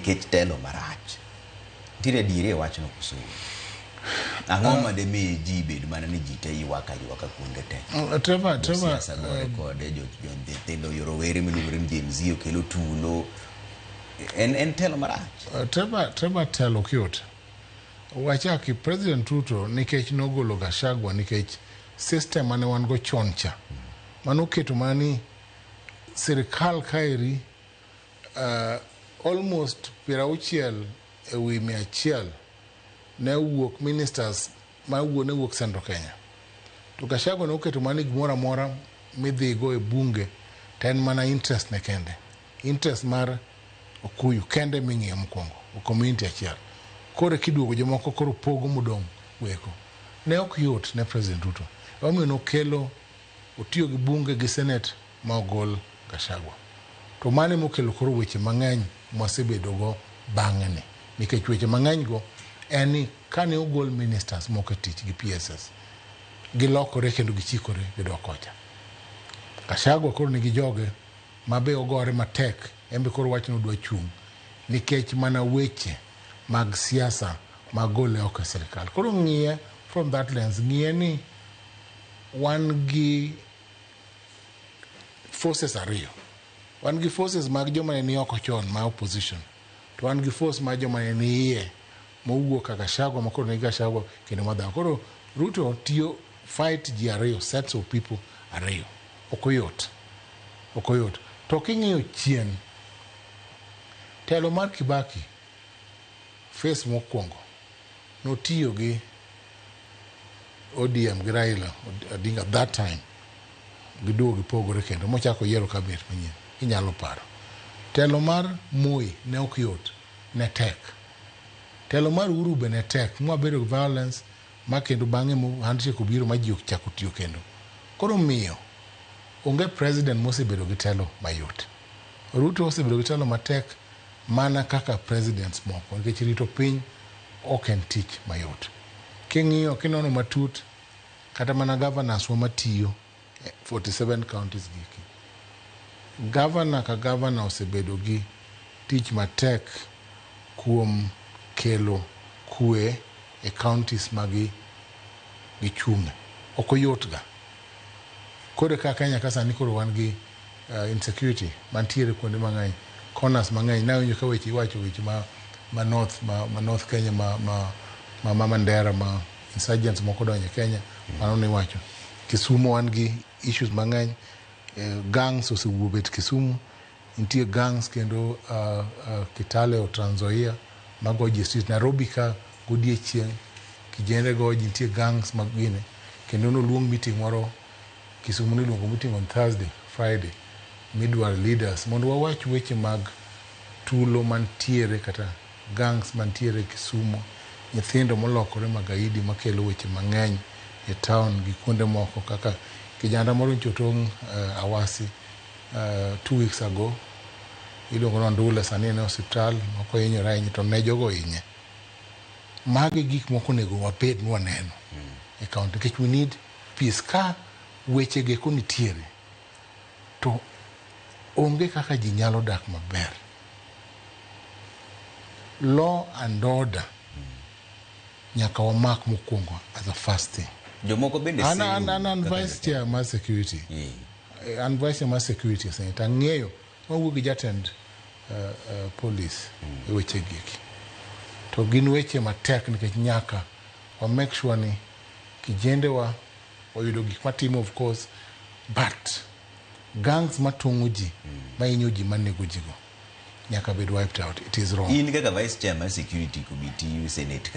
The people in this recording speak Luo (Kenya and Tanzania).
Nikech telo marach. Nitiere adieri e wachno koso? Ang'o ma demi ji bed mana ni ji te ywak aywaka kuonde te? Trevor, Josiasa gore kode, jo nyithindo, jo rowere miluongo ni Gen Z okelo tulo. En telo marach. Trevor, telo ok yot. Wachaki President Ruto nikech nogolo Gachagua, nikech system mane wan go chon cha manoketo mana ni sirikal kaeri almost 60 e wi 100 ne wuok ministers mawuok ne wuok Central Kenya, to Gachagua noketo mana ni gimoro amora midhigo e bunge to en mana interest ne kende, interest mar Okuyu kende ming'iyo mokwongo, community achiel. Koro kiduogo jomoko koro pogo modong' weko. Ne ok yot ne President Ruto. Emomiyo nokelo otiyo gi bunge gi senate ma ogol Gachagua. To mano emokelo koro weche mang'eny mwasebedogo bang'e ni. Nikech weche mang'eny go en ni kane ogol ministers moko e tich gi PSs, gilokore kendo gichikore gidok kocha. Gachagua koro nigi joge ma be ogore matek, en be koro wacho ni odwa chung' nikech mana weche mag siasa mag gole oko e sirikal. Koro ng'iye from that lens, ng'iye ni wan gi forces ariyo. Wan gi forces mag joma ne ni oko chon ma opposition, to wan gi force mar joma ne ni iye mowuok kaka Gachagua ma koro nigi Gachagua kendo madhawo. Koro Ruto tiyo fight ji ariyo, sets of people ariyo. Ok oyot. Ok oyot. To king'iyo chien, telo mar Kibaki, phase mokwongo, notiyo gi ODM gi Raila Odinga that time, giduogo gipogore kendo mochako yiero cabinet manyien. Inyalo paro. Telo mar Moi ne ok yot, ne tek. Telo mar Uhuru be ne tek, mwabedo gi violence ma kendo bang'e mo handshake obiro ma ji ochako tiyo kendo. Koro miyo onge president mosebedo gi telo mayot. Ruto osebedo gi telo matek mana kaka presidents moko, nikech rito piny ok en tich mayot. King'iyo kinono matut, kata mana governors wa matiyo 47 counties giki, governor ka governor osebedo gi tich matek kuom kelo kwe e counties ma gichung'e. Ok oyot ga. Koro ka Kenya ka sani koro wan gi insecurity mantiere kuonde mang'eny, corners mang'eny. Nawinjo ka weche iwacho weche ma North Kenya ma Mandera ma insurgents moko donjo e Kenya, mano niwacho. Kisumu wan gi issues mang'eny, gangs osewuok bet Kisumu, nitie gangs kendo Kitale o Trans Nzoia mago ji e street. Nairobi ka godiechieng' kijende go ji nitie gangs mag gini, kendo noluong meeting moro Kisumu, niluongo meeting on Thursday, Friday, midwaro leaders mondo wawach weche mag tulo mantiere kata gangs mantiere Kisumu, nyithindo molokore magaidi makelo weche mang'eny e town gi kuonde moko, kaka kijana moro nyocha otong' Awasi 2 weeks ago, iluongo ni Ondule, sani en e osiptal, ok ohinyore ahinya to ne jogo ohinye. Magi gik moko onego wabed ni waneno e county nikech we need peace. Ka weche gi eko nitiere to onge kaka ji nyalo dak maber. Law and order nyaka wamak mokwongo as a first thing. Jomoko bende An vice chair mar security. An vice chair mar security e Senate. Ang'eyo mawuok gi jatend police e weche gi eki. To gin weche matek nikech nyaka wa make sure ni kijendewa oyudo gik matimo, of course, but gangs matong'o ji, mahinyo ji, manego ji go nyaka bed wiped out. It is wrong. In kaka vice chair mar security committee, senate.